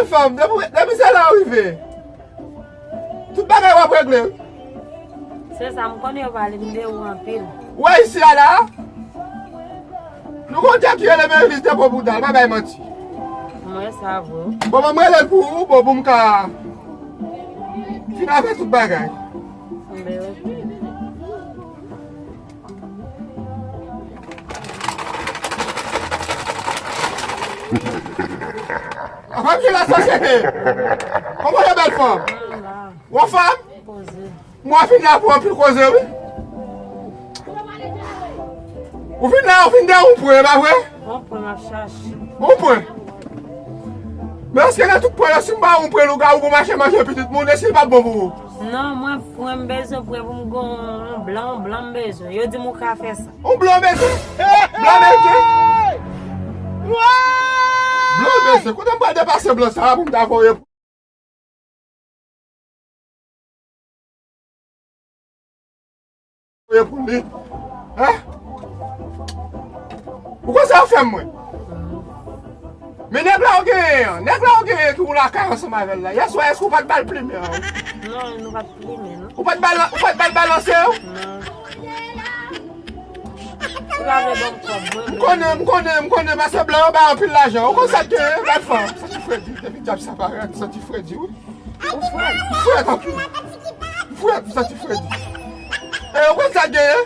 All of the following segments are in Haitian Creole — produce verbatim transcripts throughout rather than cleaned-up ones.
Fanm, depi, depi se la w rive, tout bagay w ap regle, wi. Se sa, m konnen yo pale m de ou anpil. Ou wè isi a la? Nou gon tèt ki rele Merilis depo bouda l, pa bay manti. Mwen sa vre. Bon, bon, mwen rele l pou ou, bon, pou m ka fin avè tout bagay. Mwen, ok. Fanm ki la sosyete. Kòman ye, bèl fanm? Ou anfòm? Poze. Mwen vin la pou anpil koze, wi. Ou vin la, ou vin de yon pwen, e pa vre? Yon pwen m ap chache. Yon pwen? Men èske nan tout pwen yo, si m ba ou yon pwen lougawou pou mache manje pitit moun, e si l pa t bon pou ou? Non, mwen pwen m bezwen pwen pou m gon yon blan, yon blan m bezwen. Yo di m ou ka fè sa. Yon blan bezwen? Blan ameriken? Blan bezwen? Kote m pral depase blan sa a pou m ta voye? Voye pou li. Hein? Ou konn sa w fè m, mwen? Men nèg la w genyen an, nèg la w genyen ki ou lakay ansanm avè l la. Yèswa, èske ou pa t ba l plimen an? Non, nou pa t plimen, non. Ou pa t ba l, ou pa t ba l balanse yo? Non. Ou pa vle ban m kòb, mwen. M konnen, m konnen, m konnen, paske blan yo bay anpil lajan. Ou konn sa k genyen, bèl fanm? Santi fredi, depi dyab sa parèt, santi fredi, wi. Ou frèt? M frèt anpil. M frèt, m santi fredi. E, ou konn sa k genyen?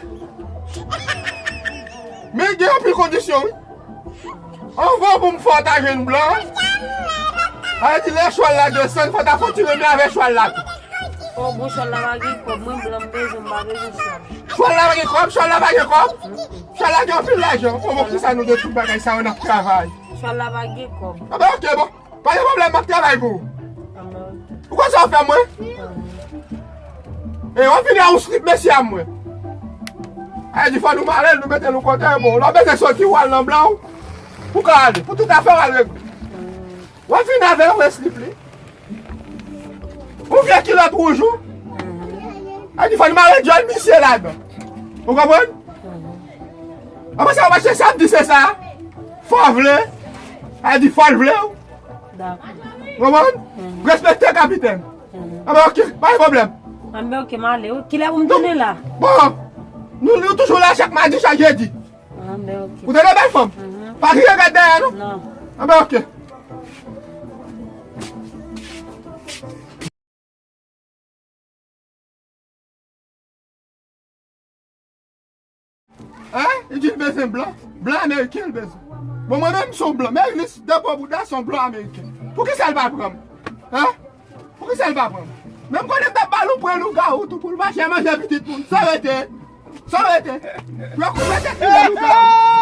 Men gen anpil kondisyon, wi. Anvan pou m fè w ta jwenn blan, sa vle di lè chwal la desann, fò w ta fè w ti renmen avè chwal la tou. O, bon, chwal la pa gen kòb, mwen blan m bezwen, m pa bezwen chwal. Chwal la pa gen kòb, chwal la pa gen kòb. Chwal la gen anpil lajan. O, bon, kisa nou gen tout bagay sa yo n ap travay? Chwal la pa gen kòb. A ben, ok, bon. Pa gen pwoblèm, m ap travay pou ou. Ou konn sa w fè mwen? E w ap vini a yon strip mesye a mwen. Ay di fò nou mare l, nou mete l yon kote, bon, lè w bezwen soti, w al nan blan w, ou ka ale, pou tout afè w al regle. W ap vini avè yon slip li. Yon vye kilòt wouj ou. Ay di fò nou mare djòl misye ladan. Ou konprann? Apre sa, w ap chèche samdi, se sa. Fò w vle. Ay di fò l vle w. Dakò. Konprann? Mhm. Respekte kapitèn. Mhm. Anben, ok, pa gen pwoblèm. Anben, ok, m ale wi. Kilè pou m tounen la? Bon, nou, nou toujou la chak madi, chak jedi. Anben, ok. Ou tande, bèl fanm? Mhm. Pa kriye gad dèyè, non? Non. Anben, ok. Hein? Li di l bezwen blan. Blan ameriken l bezwen. Bon, mwen menm, m se yon blan. Merilis, depo bouda, se yon blan ameriken. Poukisa l pa pran m? Hein? Poukisa l pa pran m? Men m konnen m t ap ba l yon pwen lougawou tou pou l mache manje pitit moun. Sa rete. Sa rete. Pou yo koupe tèt li nan lougawou.